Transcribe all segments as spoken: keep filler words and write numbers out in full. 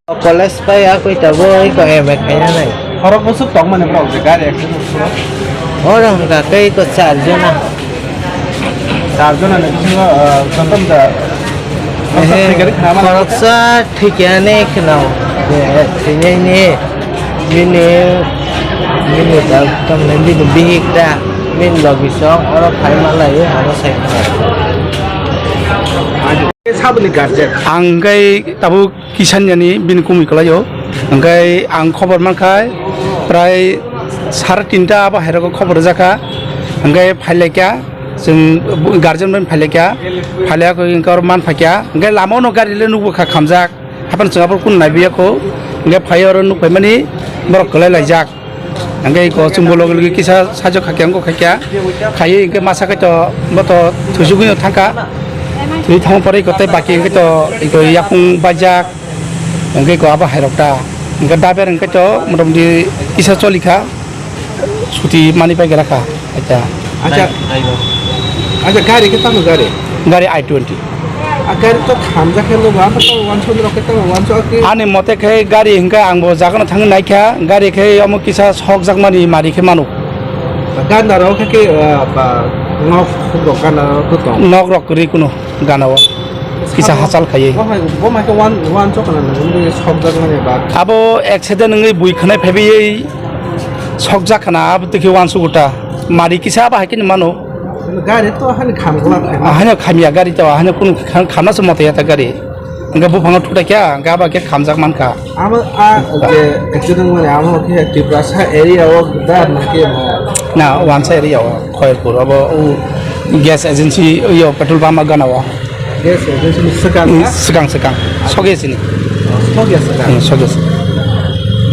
College pai akoi tabuk iko M A khaina nai. Khorok bwswk tongmani borok je gari accident khorok? Oro hwnkha khe iko char jona. Char jona ni bisingo, ah, jotom da. Ehe, khoroksa thwikya ni khwna. Je, thwinai ni bini, bini da, tamni bini bihik da, bini logi song, oro phai malai, oro sai. Saboni guardian. Ang khe tabuk Kisan yani bini kumui kwlaio. Hwnkhe ang khobor mankha prai sare tinta abo hairogo khobor rwjakha. Hwnkhe phailaikha, chwng guardian bai phailaikha, phailaikha hwnkhe oro manphaikha. Hwnkhe lamao no gari le nukbwkha khamjak. Haphano chwng abo kunu naibiya kho. Hwnkhe phaiwi oro nukphaimani borok kwlai laijak. Hwnkhe iko chwngbo logi logi kisa sajwk khaikha, wngkha khaikha. Khaiwi hwnkhe masa khe to bo to thwisugwino thangkha. Thwi thangma pore iko tei baki hwnkhe to iko yakung baijak. Hwnkhe iko abo hairok ta. Hwnkhe daber hwnkhe to motamoti kisa cholikha. Suti mani pai gra kha. Acha. Acha. Acha, gari khe tamo gari? Gari I twenty. A gari to khamjak khe logo, abo to wansuk rok khe tamo wansuk khe. Ani mote khe gari hwnkhe ang bo jagano thangwi naikha, gari khe omo kisa sokjakmani mari khe mano. Gana rok khe, ah, ba, nok rok gana rok to tong. Nok rok kwrwi kuno gana o. Kisa hachal khaiwi. Bo hai, bo mai khe wan, wansuk kana nang sokjakmani ba. Abo accident wngwi bui khwnai phaiwi sokjak khana abo twi khe wansuk ta. Mari kisa abo hai khe mano. Gari to ahani khamgla khaima. Ahani khamya gari to, ahani kunu kham-, khamna se moto ya ta gari. Hwnkhe buphangno thutai kha, hwnkhe abo khe khamjak mankha. Amo a je accident mani amo khe Tiprasa area o da na khe ma? Na, wansa area o, Khoyerpur, abo o gas agency yo petrol pump gana o. Gas agency ni swkang na? Swkang, swkang. Soge sini. Soge swkang. Hmm, soge sini.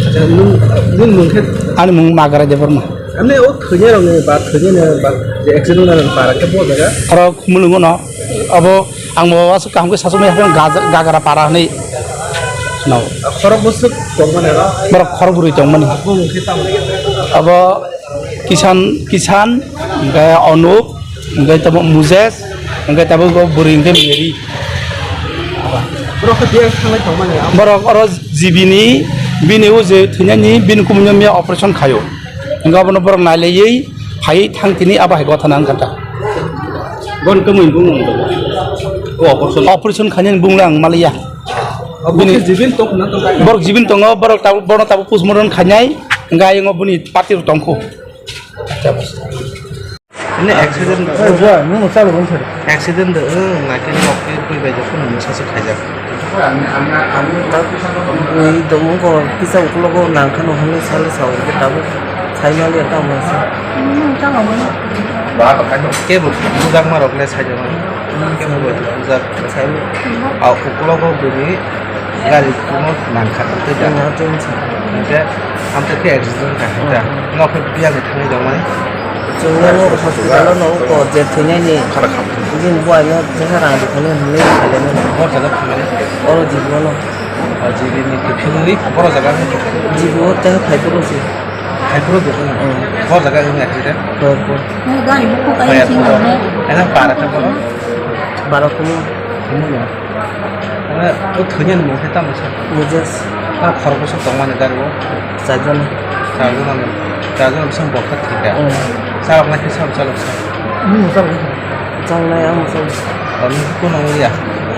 Acha, nung, nung mung khe? Ani mung Magarai Debbarma. Ani o thwinai rok ni ba thwinai ni ba je accident wngna rok para khe bo jaga? Oro Khumulwng no. Abo ang bo aswk kaham khe sasuk maya phano Gaja-, Gagara para hinwi swnao. Khorok bwswk tongmani oro? Borok khorok bwrwi tongmani. Bumung khe tamo? Abo Kisan, Kisan, hwnkhe Anup, hwnkhe tamo Mujes, hwnkhe tamo bo bwrwi hwnkhe Mary. Borok khe biya thanglai tongmani? Borok oro G B ni, bini o je thwinani, bini kumui no miya operation khaio. Hwnkhe abono borok nailaiwi phaiwi thang tini abo hai gotha nang kha ta. Bon kwmwi bung nang. O operation. Operation khainani bung lang maliya. O bini jibin tok na tok. Borok jibin tongo, borok tabuk, borok tabuk postmortem khainai, hwnkhe ayung o bini party rok tongkho. Ini accident. Accident de, eh, naikhe nok khe bui bai jak phano masa se khaijak. Bui tongmung ko kisa ukulogo nangkhano hwnwi salo sao, hwnkhe tabuk saimaliya tamo se. Kebo bujakma rok le saijak mani. Kebo bai bujak. Saimaliya. A ukulogo buini gari kuno nangkha tei da. Hwnkhe amtwi khe accident kha khe da. Nok khe biya ni thangwi tongmani. Chwng nono hospital o no oko je thwinani. Bini buai no teha rang rwphano hinwi khailai mano. Hor jaga thangmani. Oro jibo no. O jibo ni kiphilwi boro jaga ni. Jibo teha phaiphuru se. Phaiphuru de. Hmm. Boro jaga ni accident. Hor hor. Ena para khe bono. Bara kumu. Kumu no. Mane, o thwinani mung khe tamo sa? Mujes. Tamo khorok bwswk tongmani gari o? Charjon. Charjon, charjon bwswk bokha thwikha. Hmm. Chalok nai khe sabo chalok sa? Hmm, chalok. Chalok nai ang chalok. Ani kono ya?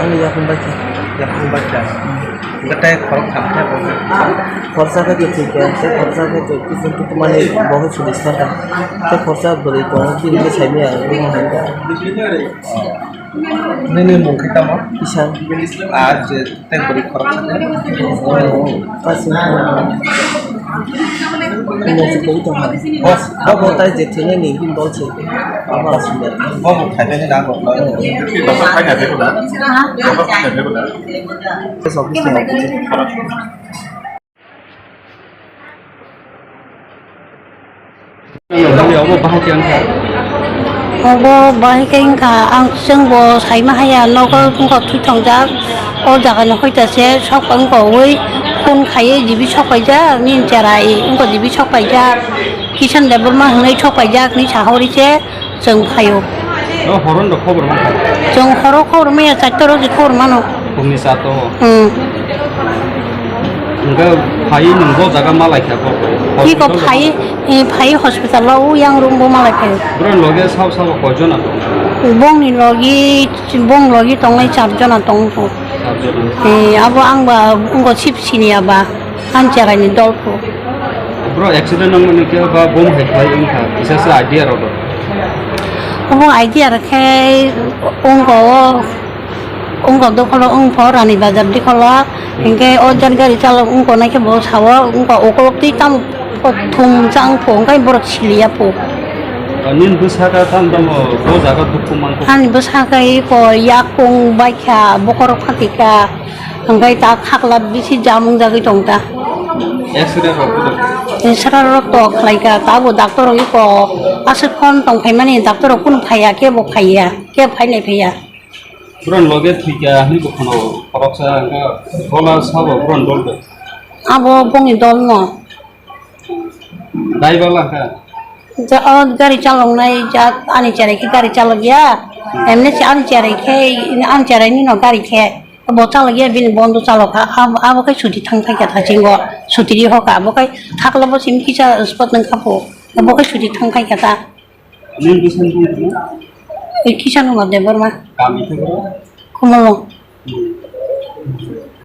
Ani yakung bai khe. Yakung bai khe. Hmm. Hwnkhe tei khorok thang khe bo? Khoroksa khe twi thwikha, tei khoroksa khe twi kisa twi tongmani bo khe sudi saka. Tei khoroksa bwrwi tongo, bini khe saimaya, bini hai khe. Nini mung khe tamo? Isa. Ar je tei bwrwi khorok sa khe? Kasi. Mung se bwrwi tong kha. Bo, bo, bo tai je thwinani bini dol se. Bo bo khai pai na bo. Bo khai na bo. Bo khai na bo. Obo bahai khe wngkha, ang chwngbo saima haya, nogo wngkha thwi thongjak, o jagani hoita se sok wngkha ui, phone khaiwi jibi sok paijak, nini chera i wngkha jibi sok paijak, Kisan Debbarma hwnwi sok paijak, ni sahori se chwng phaio. O horo no khobor mankha? Chwng horo khobor maya, charta rok je khobor mano. Phungni charta o? Hmm. Hingke phai nwng bo jaga malai kha kok. Ki ko hospital phai, e, phai hospital o yang room bo malai phai. Borok loge sao sao koi jona tong? Bongni logi, bong logi tongnai char jona tong kho. Char jona. E, abo ang ba wngko sip sini aba, ang cherai ni dol kho. Bro, accident nang mani khe ba bom hai khlai wngkha, kisa se idea rw do. Obo idea rw khe wngko o, wngko dokholo wngpho Rani Bazar dikholo, hinkhe o jan gari chalok wngko nai khe bo sao wngko ukolok twi tamo thum chang pho, hwnkhe borok siliya pho. Nini bwsakhe tamo tamo bo jaga dukhu mankho? Ani bwsakhe iko yakung baikha, bokhorok phatikha. Hwnkhe ta khakla bisi jam wngjagwi tong ta. X-ray rok bo? X-ray rok tok khlaikha, tabo doctor rok iko aswk phone tong phaimani, doctor rok kunu phaiya, kebo phaiya, kebo phainai phaiya. Borok loge thwikha hwnwi bo khwno khoroksa, hwnkhe bola sabo borok dol bai? Abo bongni dol no. Driver langkha? Ja, o gari chaloknai ja, ani cherai khe gari chalokya. Emni se ani cherai khe, ani cherai nino gari khe. Bo chalokya bini bondo chalokha. Ab-, abo khe chuti thang thangkha thachingo. Chuti ri hoka. Abo khe thaklo bo simi kisa spot nang khapo. Abo khe chuti thang thangkha ta. Nini bwsani mung tongmo? E kisa nungma Debbarma. Kami khe boro? Khumulwng. Hmm.